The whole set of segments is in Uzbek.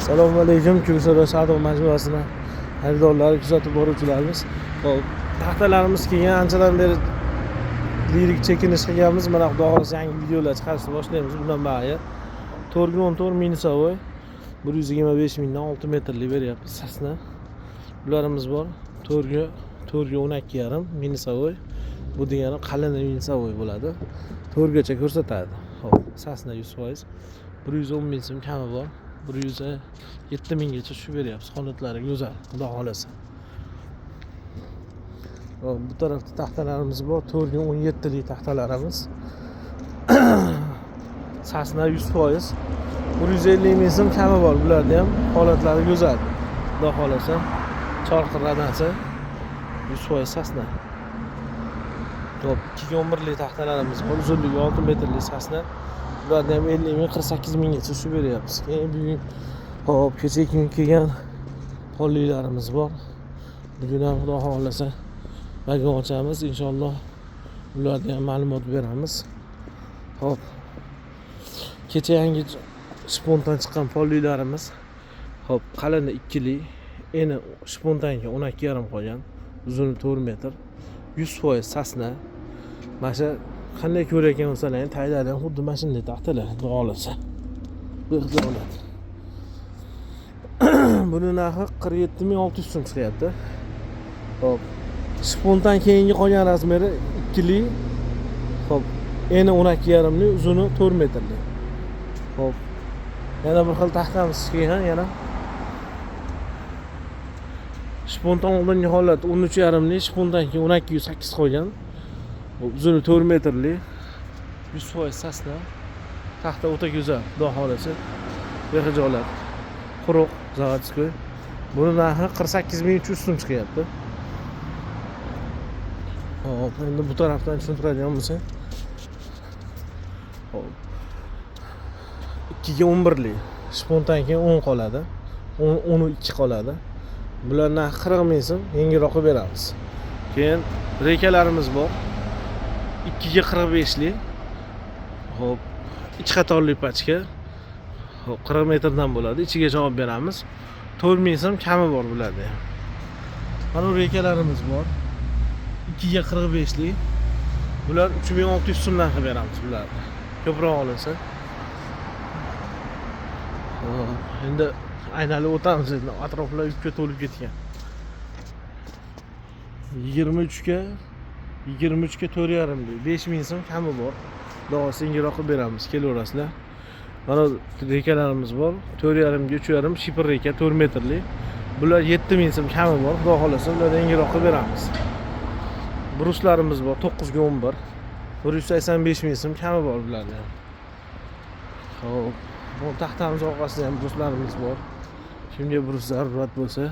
Assalomu alaykum, Ko'ksaro savdo majmuasini xaridorlari, kuzatib boruvchilarimiz. Xo'p, taxtalarimiz kelgan, anchadan beri lirik chekinish qilganmiz. Mana, xudo xohlasa, yangi videolar chiqarishni boshlaymiz bundan ba'yi. 4 ga 14 минусовой 125 mingdan 6 metrli beryapmiz, сосна. Bularimiz bor. 4 ga 12,5 минусовой. Bu degani qalin минусовой bo'ladi. 4 gacha ko'rsatadi. Xo'p, сосна 100%. 110 ming so'm kami bor. 107 minggacha tushib beryapmiz. Holatlari go'zal, xudo xohlasa. Xo'p, bu tarafda taxtalarimiz bor. 4 ga 17 lik taxtalarimiz. Сосна 100%. 150 ming so'm kami bor bularda ham. Holatlari go'zal. Xudo xohlasa. Chor qirranasi 100% сосна. Xo'p, 2 ga 11 lik taxtalarimiz bor. Uzunligi 6 metrli сосна. Bularni ham 50 ming, 48 minggacha tushib beryapmiz. Keyin bugun, xo'p, kecha kun kelgan pollilarimiz bor. Bugun ham, xudo xohlasa, vagon ochamiz inshaalloh. Ularga ham ma'lumot beramiz. Xo'p. Kecha yangi shpondan chiqqan pollilarimiz. Xo'p, qalini ikkili, eni shpondan keyin 12,5 qolgan. Uzuni 4 metr. 100% сосна. Mana shu qanday ko'rayotgan bo'lsalar ham, taylari ham xuddi mana shunday taxtalar, xudo xohlasa. Bu holat. Buni narxi 47 600 so'm chiqyapti. Xo'p. Shpondan keyingi qolgan размер i ikkili. Xo'p, eni 12,5 li, uzuni 4 metrli. Xo'p. Yana bir xil taxtamiz kelgan yana. Shpondan oldingi holat 13,5 li, shpondan keyin 12,8 qolgan. Uzuni 4 metrli. 100% сосна. Taxta o'ta go'zal, xudo xohlasa. Bexijolat. Quruq, заводской. Buni narxi 48 300 so'm chiqyapti. Xo'p, endi bu tarafdan tushuntiradigan bo'lsak. Xo'p. 2 ga 11 lik. Shpondan keyin 10 qoladi. 10, 12 qoladi. Bular narxi 40 ming so'm, yengilroq qilib beramiz. Keyin рейка larimiz bor. 2 ga 45 lik. Xo'p, ich qatorli pachka. Xo'p, 40 metrdan bo'ladi. Ichiga javob beramiz. 4 ming so'm kami bor bularda ham. Mana bu рейка larimiz bor. 2 ga 45 lik. Bular 3600 so'mdan qilib beramiz bularni. Ko'proq olinsa. Xo'p, endi aylanib o'tamiz endi, atroflar yukka to'lib ketgan. 23 ga 23 ga 4,5 lik 5 ming so'm kami bor. Xudo xohlasa, yengilroq qilib beramiz, kelaverasizlar. Mana рейка larimiz bor. 4,5 ga 3,5 шипр рейка 4 metrli. Bular 7 ming so'm kami bor. Xudo xohlasa, ularni yengilroq qilib beramiz. Брус larimiz bor 9 ga 11. 185 ming so'm kami bor bularda ham. Xo'p, bu taxtamiz orqasida ham брус larimiz bor. Kimga брус zarurat bo'lsa,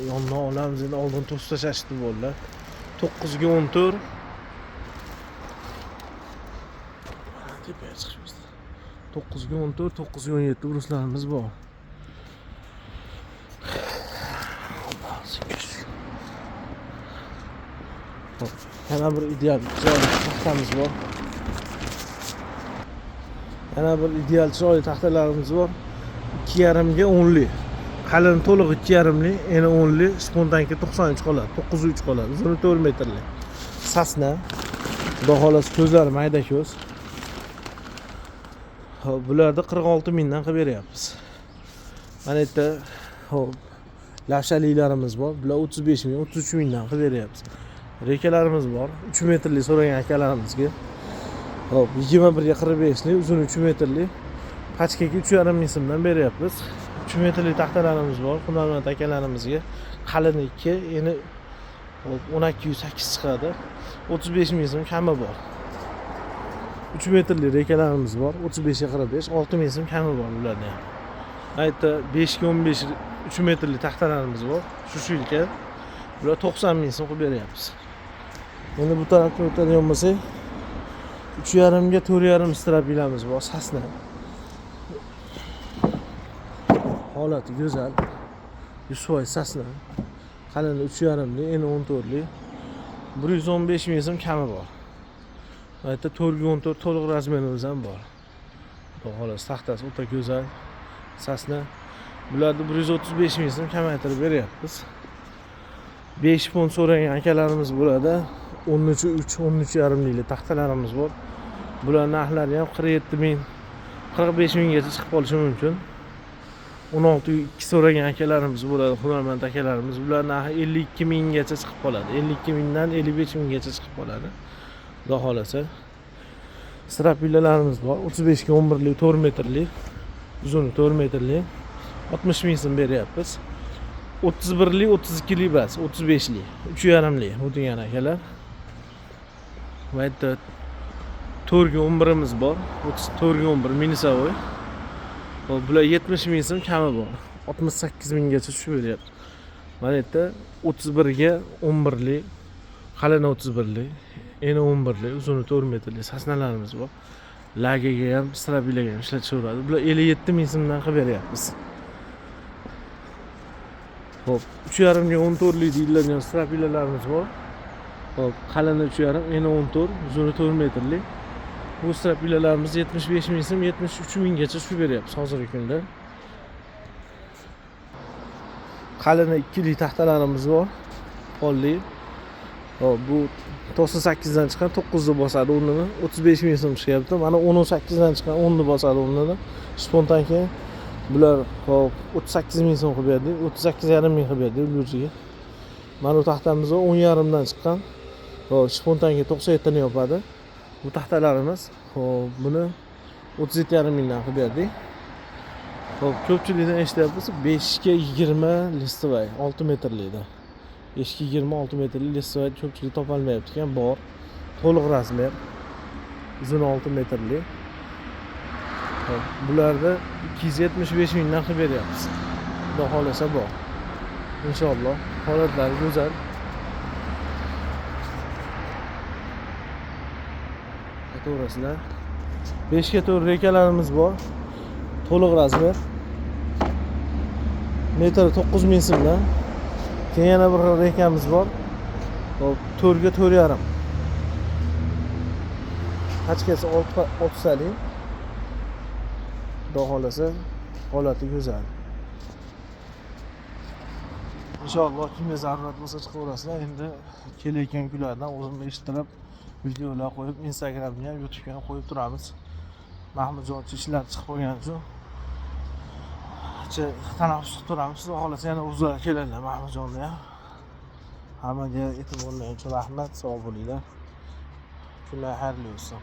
yondan olamiz. Endi oldin to'sib tashlashdi bolalar. 9 ga 14. Tepaga chiqishimiz. 9 ga 14, 9 ga 17 брус larimiz bor. Xo'p, yana bir ideal chiroyli taxtamiz bor. Yana bir ideal chiroyli taxtalarimiz bor. 2,5 ga 10 lik. Qalin to'liq 2,5 li, eni 10 li, shpondanki 93 qoladi, 903 qoladi. Uzuni 4 metrli. Сосна. Xudo xohlasa, ko'zlari mayda ko'z. Xo'p, bularda 46 mingdan qilib beryapmiz. Mana yerda, xo'p, лапша liklarimiz bor. Bular 35 ming, 33 mingdan qilib beryapmiz. Рейка larimiz bor. 3 metrli so'ragan akalarimizga. Xo'p, 21 ga 45 lik, uzun 3 metrli. Pachkaga 3,5 ming so'mdan beryapmiz. 3 metrli taxtalarimiz bor hunarmand akalarimizga. Qalini 2, eni 12,8 chiqadi. 35 ming so'm kami bor. 3 metrli рейка larimiz bor. 35 ga 45, 6 ming so'm kami bor ularda ham. Aytda 5 ga 15 3 metrli taxtalarimiz bor. Сушилка. Bular 90 ming so'm qilib beryapmiz. Endi bu tarafga o'tadigan bo'lsak, 3,5 ga 4,5 стропила miz bor, сосна. Holati go'zal. 100% сосна. Qalini 3,5 lik, eni 14 lik. 115 ming so'm kami bor. Bu yerda 4 ga 14 to'liq размер imiz ham bor. Xudo xohlasa, taxtasi o'ta go'zal. Sasna. Bularni 135 ming so'm kamaytirib beryapmiz. 5 funt so'ragan akalarimiz bo'ladi. 13.3, 13.5lik taxtalarimiz bor. Bular narxlari ham 47 ming, 45 minggacha chiqib qolishi mumkin. 16.2 so'ragan akalarimiz bo'ladi, hunarmand akalarimiz. Bular narxi 52 minggacha chiqib qoladi. 52 mingdan 55 minggacha chiqib qoladi. Xudo xolasa. Strapillalarimiz bor. 35 ga 11lik 4 metrli, uzuni 4 metrli 60 ming so'm beryapmiz. 31lik, 32lik bas, 35lik, 3.5lik bu degan akalar. Va yerda 4 ga 11imiz bor. 34 ga 11 минусовой. Hop, bular 70 ming so'm kami bor. 68 minggacha tushib beryapti. Mana yerda 31 ga 11lik, qalin 31lik, eni 11lik, uzuni 4 metrli sasnalarimiz bor. Lagaga ham, strabilaga ham ishlatishaveradi. Bular 57 ming so'mdan qilib beryapmiz. Hop, 3.5 ga 14lik deyiladigan strabilalarimiz bor. Hop, qalini 3.5, eni 14, uzuni 4 metrli. Bu strapilalarimiz 75 ming so'm, 73 minggacha tushib beryapmiz hozirgi kunda. Qalini 2lik taxtalarimiz bor. Polli. Hop, bu 98 dan chiqqan 9 ni bosadi o'rnini, 35 ming so'm chiqyapti. Mana 18 dan chiqqan 10 ni bosadi o'rnini. Spontan keyin bular hop 38 ming so'm qilib berdik, 38,5 ming qilib berdik ulgurjiga. Mana bu taxtamiz 10.5 dan chiqqan. Hop, spontanga 97 ni yopadi. Bu taxtalarimiz, hop, buni 37,5 mingdan qilib berdik. Hop, ko'pchilikdan eshityapmiz 5 ga 20 listovoy 6 metrlikda. 5 ga 26 metrli listovoy ko'pchilik topolmayapti ekan, bor. To'liq razmer. Uzun 6 metrli. Hop, bularni 275 mingdan qilib beryapmiz. Xudo xolasa bor. Inshaalloh holatlari go'zal. Aytaverasizlar. 5 ga 4 rekalarimiz bor. To'liq razmer. Metri 9 ming so'mdan. Keyin yana bir rekamiz bor. Hop, 4 ga 4.5. Pachkasi 6 talik. Xudo xolasa holati go'zal. Inshaalloh kimga zarurat bo'lsa chiqaverasizlar. Endi kelayotgan kunlardan o'zim eshittirib, videolar qo'yib, Instagramga ham, YouTube'ga ham qo'yib turamiz. Mahmudjon ishlar chiqib qolgani uchun tanaffus qilib turamiz. Xudo xolasa yana o'zlari keladilar Mahmudjonni ham. Hammaga e'tiborlar uchun rahmat, sog' bo'linglar. Kunlar xayrli bo'lsin.